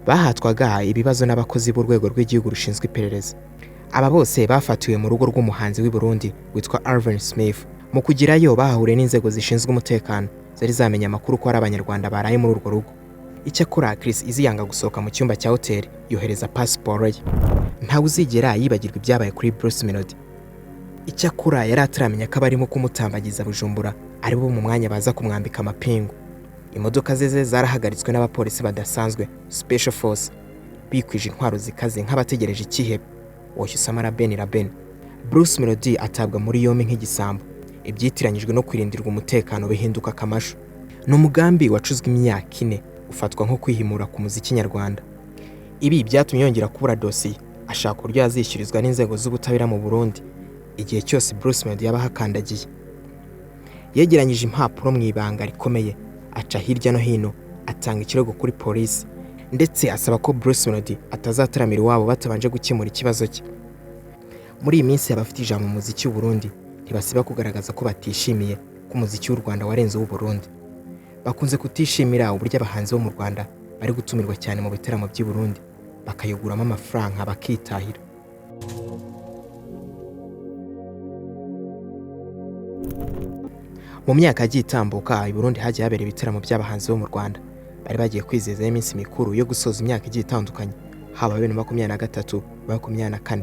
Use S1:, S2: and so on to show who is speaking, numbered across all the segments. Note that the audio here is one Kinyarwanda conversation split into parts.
S1: Bahatwaga ibibazo n'abakozi b'urwego rw'igihugu rushinzwe iperereza. Aba bose bafatiwe mu rugo rw'umuhanzi w'i Burundi witwa Alvin Smith. Mu kugerayo bahahuriye n'inzego zishinzwe umutekano zari zamenye amakuru ko hari Abanyarwanda baraye muri urwo rugo. Icyakora Chris Easy yanga gusohoka mu cyumba cya hoteli, yohereza pasiporo ye. Ntawe uzigera yibagirwa ibyabaye kuri Bruce Melody. Icyakora yari ataramenya ko abarimo kumutambagiza Bujumbura ari bo mu mwanya baza kumwambika amapingu. Imodoka ze zarahagaritswe n'abapolisi badasanzwe, Special Force, bikwije intwaro zikaze nk'abategereje ikihebe. Woshya Usama Rabeni Rabeni. Bruce Melody atabwa muri yombi nk'igisambo. Ibyitiranyijwe no kwirindirwa umutekano bihinduka akamashu. Ni umugambi wacuzwe imyaka 4, ufatwa nko kwihimura ku muziki nyarwanda. Ibi byatumye yongera kubura dosiye, ashaka uburyo yazishyurizwa n'inzego z'ubutabera mu Burundi igihe cyose Bruce Melody yaba ahakandagiye. Yegeranyije impapuro mu ibanga rikomeye, aca hirya no hino, atanga ikirego kuri polisi, ndetse asaba ko Bruce Melody atazataramira iwabo batabanje gukemura ikibazo cye. Muri iyi minsi abafite ijambo mu muziki w'u Burundi ntibasiba kugaragaza ko batishimiye ko umuziki w'u Rwanda warenze uw'u Burundi. Bakunze kutishimira uburyo abahanzi bo mu Rwanda bari gutumirwa cyane mu bitaramo by'i Burundi, bakayiguramo amafaranga bakitahira. Mu myaka yagiye itambuka, i Burundi hagiye habera ibitaramo by'abahanzi bo mu Rwanda bari bagiye kwizihizaho iminsi mikuru yo gusoza imyaka igiye itandukanye, haba 2023, 2024.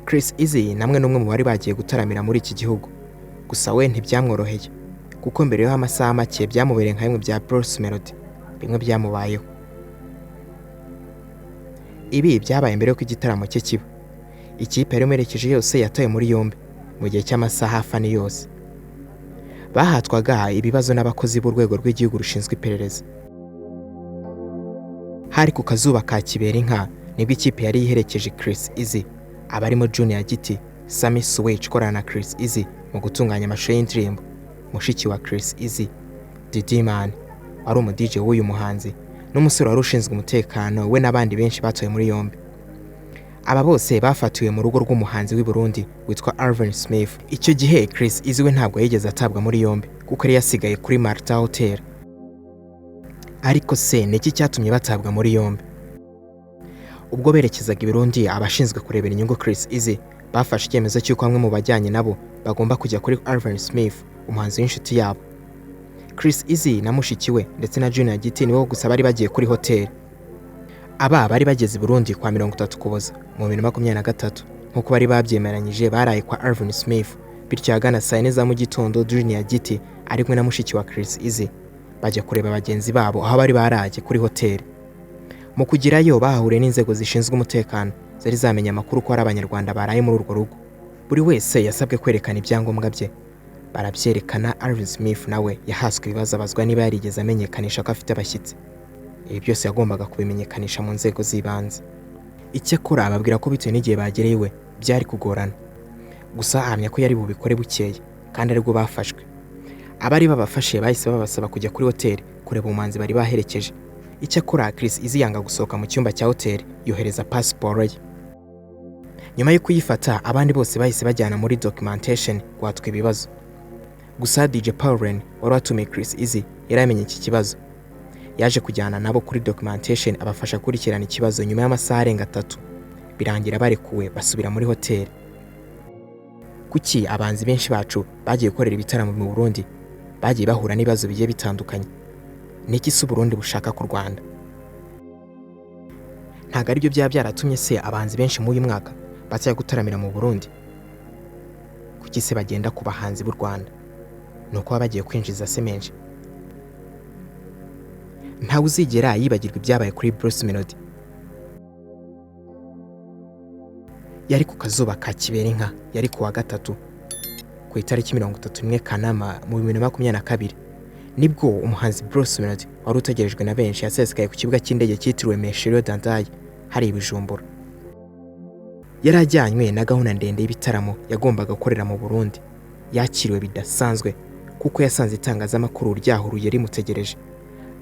S1: Chris Easy namwe n'umwe mu bari bagiye gutaramira muri iki gihugu. Gusa we ntibyamworoheye, kuko mbere y'amasaha make byamubereye nka bimwe bya Bruce Melody, bimwe byamubayeho. Ibi byabaye mbere y'uko igitaramo cye kiba. Ikipe yari imuherekeje yose yatawe muri yombi mu gihe cy'amasaha hafi ane yose. Bahatwaga ibibazo n'abakozi b'urwego rw'igihugu rushinzwe iperereza. Hari ku kazuba ka Kiberinka nibwo ikipe yari iherekeje Chris Easy, abarimo Junior Giti, Sammy Switch ukorana na Chris Easy mu gutunganya amashusho y'indirimbo, mushiki wa Chris Easy, Diddyman wari umu DJ w'uyu muhanzi, n'umusore wari ushinzwe umutekano we n'abandi benshi batowe muri yombi. Aba bose bafatiwe mu rugo rw'umuhanzi w'i Burundi witwa Alvin Smith. Icyo gihe Chris Easy we ntabwo yigeze atabwa muri yombi kuko yari yasigaye kuri Marta Hotel. Ariko se ni iki cyatumye batabwa muri yombi? Ubwo berekezaga i Burundi, abashinzwe kurebera inyungu Chris Easy bafashe icyemezo cy'uko bamwe mu bajyanye nabo bagomba kujya kuri Alvin Smith, umuhanzi w'inshuti yabo. Chris Easy na mushiki we ndetse na Junior Giti nibo gusa bari bagiye kuri hoteli. Aba bari bageze i Burundi kwa 30 Ukuboza mu 2023, nk'uko bari babyemeranyije baraye kwa Alvin Smith. Bityo ahagana saa 4 za mu gitondo Junior Giti ari kumwe na mushiki wa Chris Easy bajya kureba bagenzi babo aho bari baraye kuri hoteli. Mu kugerayo bahahuriye n'inzego zishinzwe umutekano zari zamenye amakuru ko hari Abanyarwanda baraye muri urwo rugo. Buri wese yasabwe kwerekana ibyangombwa bye, barabyerekana. Alvin Smith nawe yahaswe ibibazo, abazwa niba yarigeze amenyekanisha ko afite abashyitsi. Ibi byose yagombaga kubimenyekanisha mu nzego z'ibanze. Icyakora ababwira ko bitewe n'igihe bagereye iwe byari kugorana, gusa ahamya ko yari bubikore bukeye kandi aribwo bafashwe. Abari babafashe bahise babasaba kujya kuri hoteli kureba umuhanzi bari baherekeje. Icyakora Chris Easy yanga gusohoka mu cyumba cya hoteli, yohereza pasiporo ye. Nyuma yo kuyifata, abandi bose bahise bajyana muri documentation guhatwa ibibazo. Gusa DJ Paulen wari watumiye Chris Easy yari yamenye iki kibazo, yaje kujyana nabo kuri documentation abafasha gukurikirana ikibazo. Nyuma y'amasaha arenga 3 birangira barekuwe basubira muri hoteli. Kuki abahanzi benshi bacu bagiye gukorera ibitaramo mu Burundi bagiye bahura n'ibibazo bigiye bitandukanye? Niki se Burundi bushaka ku Rwanda? Ntabwo aribyo byaba byaratumye se abahanzi benshi muri uyu mwaka batajya gutaramira mu Burundi? Kuki se bagenda ku bahanzi b'u Rwanda? Ni uko baba bagiye kwinjiza se menshi. Ntawe uzigera yibagirwa ibyabaye kuri Bruce Melody. Yari ku kazuba ka Kiberinka, yari ku wa gatatu ku itariki 31 Kanama mu 2022, nibwo umuhanzi Bruce Melody wari utegerejwe na benshi yasesekaye ku kibuga cy'indege cyitiriwe Melchior Ndadaye hari i Bujumbura. Yari ajyanywe na gahunda ndende y'ibitaramo yagombaga gukorera mu Burundi. Yakiriwe bidasanzwe kuko yasanze itangazamakuru ryahuruye rimutegereje.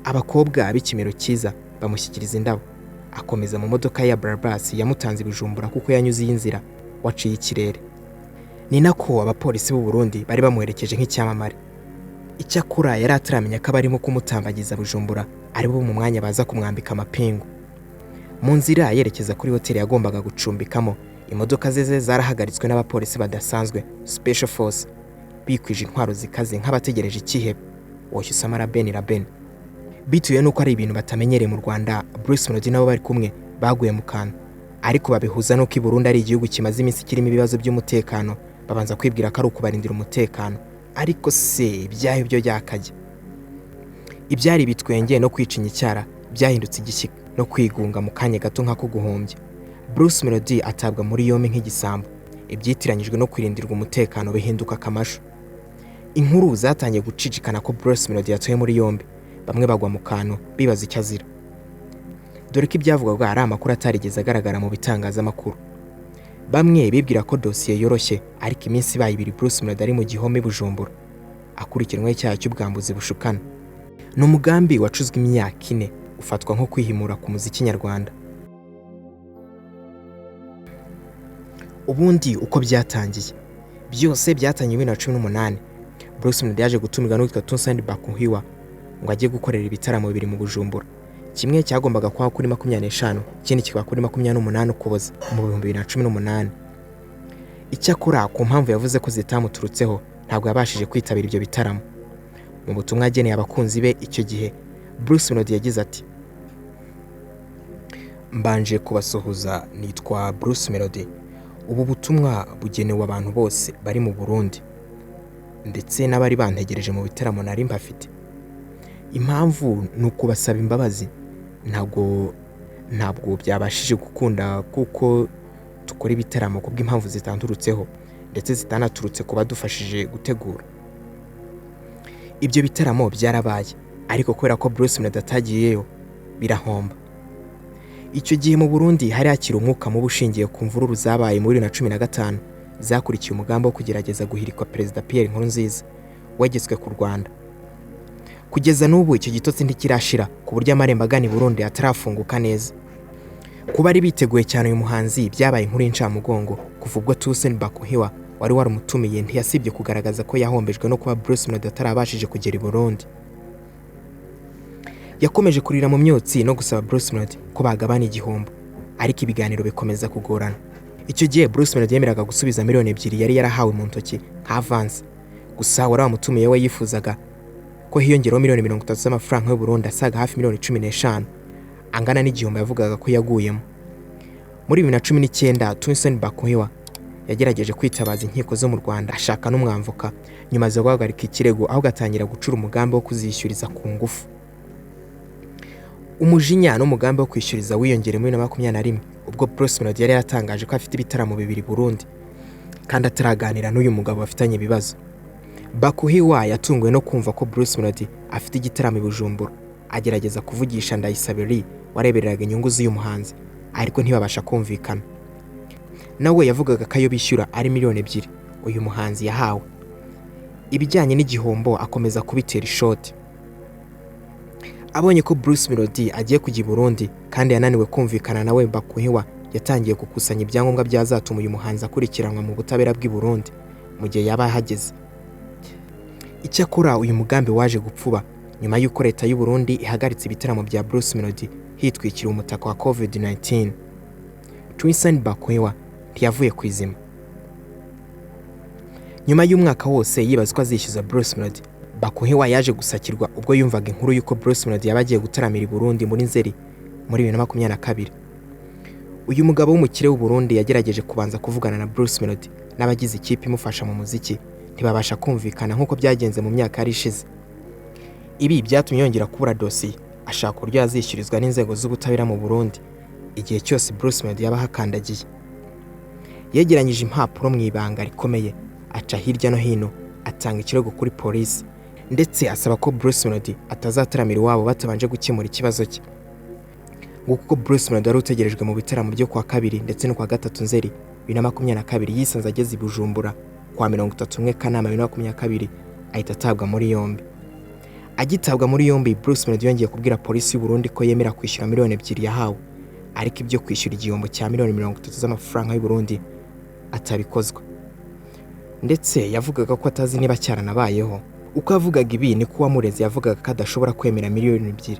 S1: Abakobwa b'ikimero cyiza bamushyikiriza indabo, akomeza mu modoka ya Brabus yamutanze i Bujumbura kuko yanyuze iyi nzira waciye ikirere. Ni nako abapolisi b'u Burundi bari bamuherekeje nk'icyamamare. Icyakora yari ataramenya ko abarimo kumutambagiza Bujumbura ari bo mu mwanya baza kumwambika amapingu. Mu nzira yerekeza kuri hoteli yagombaga gucumbikamo, imodoka ze zarahagaritswe n'abapolisi badasanzwe, Special Force, bikwije intwaro zikaze nk'abategereje ikihebe woshye Osama Bin Laden. Bitewe n'uko ari ibintu batamenyereye mu Rwanda, Bruce Melody nabo bari kumwe baguye mu kantu, ariko babihuza n'uko i Burundi ari igihugu kimaze iminsi kirimo ibibazo by'umutekano, babanza kwibwira ko ari ukubarindira umutekano. Ariko se ibyayo byo byakajya ibyari ibitwenge no kwicinya icyara byahindutse igishyika no kwigunga mu kanya gato nk'ako guhumbya. Bruce Melody atabwa muri yombi nk'igisambo, ibyitiranyijwe no kwirindirwa umutekano bihinduka akamashu. Inkuru zatangiye gucicikana ko Bruce Melody yatowe muri yombi, bamwe bagwa mu kantu bibaza icyo azira, dore ko ibyavugwaga ari amakuru atarigeze agaragara mu bitangazamakuru. Bamwe bibwira ko dosiye yoroshye, ariko iminsi ibaye 2 Bruce Melody ari mu gihome i Bujumbura akurikiranweho icyaha cy'ubwambuzi bushukana. Ni umugambi wacuzwe imyaka 4, ufatwa nko kwihimura ku muziki nyarwanda. Ubundi uko byatangiye byose byatangiye 2018. Bruce Melody yaje gutumirwa n'uwitwa Toussaint Bakuhiwa ngo ajye gukorera ibitaramo 2 mu Bujumbura. Kimwe cyagombaga kuba kuri 25, ikindi kikaba kuri 28 Ukuboza mu 2018. Icyakora ku mpamvu yavuze ko zitamuturutseho, ntabwo yabashije kwitabira ibyo bitaramo. Mu butumwa yageneye abakunzi be icyo gihe, Bruce Melody yagize ati: "Mbanje kubasuhuza, nitwa Bruce Melody. Ubu butumwa bugenewe abantu bose bari mu Burundi ndetse n'abari bantegereje mu bitaramo nari mbafite. Impamvu ni ukubasaba imbabazi, ntabwo byabashije gukunda kuko dukora ibitaramo kubw'impamvu zitanturutseho ndetse zitanaturutse ku badufashije gutegura. Ibyo bitaramo byarabaye, ariko kubera ko Bruce Melody atagiyeyo birahomba. Icyo gihe mu Burundi hari hakiri umwuka mubi ushingiye ku mvururu zabaye muri 2015 zakurikiye umugambi wo kugerageza guhirikwa Perezida Pierre Nkurunziza wegetswe ku Rwanda. Kugeza n'ubu icyo gitotsi ntikirashira, ku buryo amarembo agana i Burundi atarafunguka neza. Kuba ari biteguye cyane uyu muhanzi byabaye inkuru y'incamugongo kuva ubwo Toussaint Bakuhiwa wari waramutumiye ntiyasibye kugaragaza ko yahombejwe no kuba Bruce Melody atarabashije kugera i Burundi. Yakomeje kurira mu myotsi no gusaba Bruce Melody ko bagabana igihombo, ariko ibiganiro bikomeza kugorana. Icyo gihe Bruce Melody yemeraga gusubiza miliyoni 2 yari yarahawe mu ntoki nka avance, gusa wari wamutumiye we yifuzaga ko hiyongeraho miliyoni 30 z'amafaranga y'u Burundi asaga hafi miliyoni 15 angana n'igihombo yavugaga ko yaguyemo. Muri 2019 Toussaint Bakuhiwa yagerageje kwitabaza inkiko zo mu Rwanda ashaka n'umwamvuka, nyuma aza guhagarika ikirego aho gatangira gucura umugambi wo kuzishyuriza ku ngufu. Umujinya n'umugambi wo kwishyuriza wiyongereye muri 2021 ubwo Bruce Melody yari yatangaje ko afite ibitaramo 2 Burundi kandi ataraganira n'uyu mugabo bafitanye ibibazo. Bakuhiwa yatunguwe no kumva ko Bruce Melody afite igitaramo i Bujumbura, agerageza kuvugisha Ndayisabiri warebereraga inyungu z'uyu muhanzi, ariko ntibabasha kumvikana. Nawe yavugaga ko ayo bishyura ari miliyoni 2 uyu muhanzi yahawe. Ibijyanye n'igihombo akomeza kubitera ishoti. Abonye ko Bruce Melody agiye kujya i Burundi kandi yananiwe kumvikana nawe, Bakuhiwa yatangiye gukusanya ibyangombwa byazatuma uyu muhanzi akurikiranwa mu butabera bw'i Burundi mu gihe yaba ahageze. Icyakora uyu mugambi waje gupfuba nyuma y'uko leta y'u Burundi ihagaritse ibitaramo bya Bruce Melody hitwikiriwe umutaka wa COVID-19. Toussaint Bakuhiwa ntiyavuye ku izima. Nyuma y'umwaka wose yibaza ko azishyuza Bruce Melody, Bakuhiwa yaje gusakirwa ubwo yumvaga inkuru y'uko Bruce Melody yaba agiye gutaramira i Burundi muri Nzeri muri 2022. Uyu mugabo w'umukire w'u Burundi yagerageje kubanza kuvugana na Bruce Melody n'abagize ikipe imufasha mu muziki, ntibabasha kumvikana nk'uko byagenze mu myaka yari ishize. Ibi byatumye yongera kubura dosiye, ashaka uburyo yazishyurizwa n'inzego z'ubutabera mu Burundi igihe cyose Bruce Melody yaba ahakandagiye. Yegeranyije impapuro mu ibanga rikomeye, aca hirya no hino, atanga ikirego kuri polisi ndetse asaba ko Bruce Melody atazataramira iwabo batabanje gukemura ikibazo cye. Nguko uko Bruce Melody wari utegerejwe mu bitaramo byo kuwa 2 ndetse no kuwa 3 Nzeri 2022 yisanze ageze i Bujumbura kuwa 31 Kanama 2022 ahita atabwa muri yombi. Agitabwa muri yombi, Bruce Melody yongeye kubwira polisi y'u Burundi ko yemera kwishyura miliyoni 2 yahawe, ariko ibyo kwishyura igihombo cya miliyoni 30 z'amafaranga y'u Burundi atabikozwa. Ndetse yavugaga ko atazi niba cyaranabayeho. Uko yavugaga ibi niko uwamureze yavugaga ko adashobora kwemera miliyoni 2.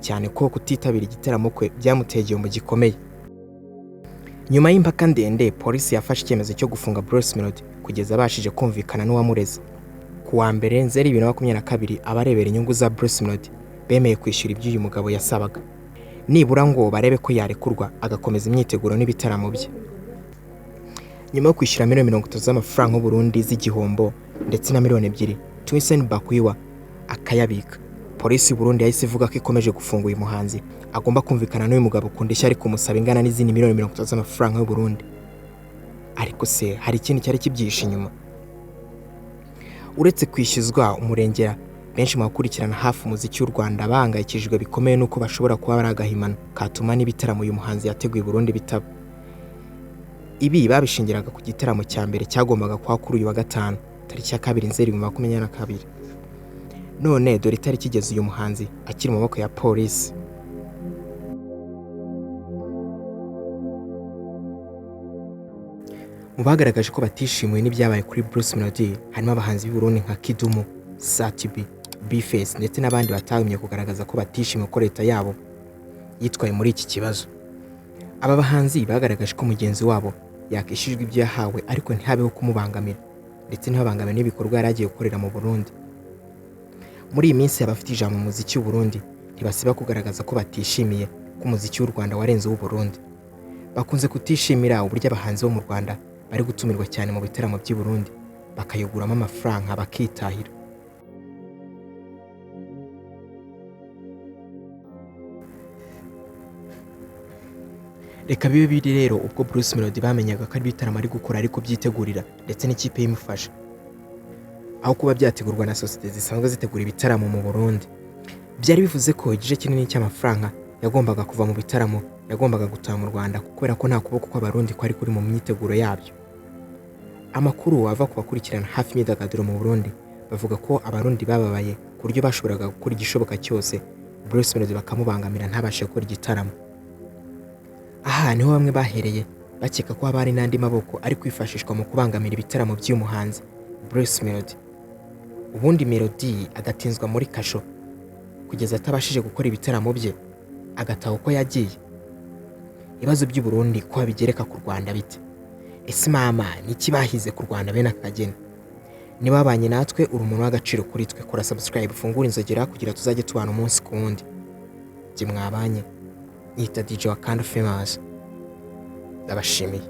S1: cyane ko kutitabira igitaramo kwe byamuteye igihombo gikomeye. Nyuma y'impaka ndende, polisi yafashe icyemezo cyo gufunga Bruce Melody kugeza abashije kumvikana n'uwamureze. Ku wa mbere Nzeri 2022, abarebera inyungu za Bruce Melody bemeye kwishyura ibyo uyu mugabo yasabaga, nibura ngo barebe ko yarekurwa agakomeza imyiteguro n'ibitaramo bye. Nyuma yo kwishyura miliyoni 30 z'amafaranga y'u Burundi z'igihombo ndetse na miliyoni 2 Twisen Bakwiwa akayabika, polisi y'u Burundi yahise ivuga ko ikomeje gufunga uyu muhanzi, agomba kumvikana n'uyu mugabo ku ndishyi ari kumusaba ingana n'izindi miliyoni 30 z'amafaranga y'u Burundi. Ariko se hari ikindi cyari kibyihishe inyuma uretse kwishyuzwa umurengera? Benshi mu bakurikirana hafi umuziki w'u Rwanda bahangayikishijwe bikomeye n'uko bashobora kuba bari agahimano katuma n'ibitaramo uyu muhanzi yateguye i Burundi bitaba. Ibi babishingiraga ku gitaramo cya mbere cyagombaga kuba kuri uyu wa gatanu tariki ya 2 Nzeri 2022. None dore itariki igeze uyu muhanzi akiri mu maboko ya polisi. Mu bagaragaje ko batishimiwe n'ibyabaye kuri Bruce Melody harimo abahanzi b'i Burundi nka Kidumu, Sat-B, Bface ndetse n'abandi batahwemye kugaragaza ko batishimiye uko leta yabo yitwaye muri iki kibazo. Aba bahanzi bagaragaje ko mugenzi wabo yakishyujwe ibyo yahawe ariko ntihabeho kumubangamira, ndetse ntibabangamire n'ibikorwa yari agiye gukorera mu Burundi. Muri iyi minsi abafite ijambo mu muziki w'u Burundi ntibasiba kugaragaza ko batishimiye ko umuziki w'u Rwanda warenze uw'u Burundi. Bakunze kutishimira uburyo abahanzi bo mu Rwanda bari gutumirwa cyane mu bitaramo by'i Burundi bakayiguramo amafaranga bakitahira. Reka bibe biri rero ubwo Bruce Melody bamenyaga ko ari ibitaramo ari gukora ariko byitegurira ndetse n'ikipe imufasha, aho kuba byategurwa na sosiyete zisanzwe zitegura ibitaramo mu Burundi. Byari bivuze ko igice kinini cy'amafaranga yagombaga kuva mu bitaramo yagombaga gutaha mu Rwanda kubera ko nta kuboko kw'Abarundi kwari kuri mu myiteguro yabyo. Amakuru ava ku bakurikirana hafi imyidagaduro mu Burundi bavuga ko Abarundi bababaye ku buryo bashoboraga gukora igishoboka cyose Bruce Melody bakamubangamira ntabashe gukora igitaramo. Aha niho bamwe bahereye bakeka ko haba hari n'andi maboko ari kwifashishwa mu kubangamira ibitaramo by'uyu muhanzi Bruce Melody. Ubundi Melody agatinzwa muri kasho kugeza atabashije gukora ibitaramo bye, agataha uko yagiye. Ibibazo by'u Burundi ko babigereka ku Rwanda bite? Ese mama ni iki bahize ku Rwanda bene aka kageni? Niba wabanye natwe uri umuntu w'agaciro kuri twe, kora subscribe, ufungure inzogera kugira tuzajye tubana umunsi ku wundi. Jye mwabanye nita DJ Wakanda Famous, ndabashimiye.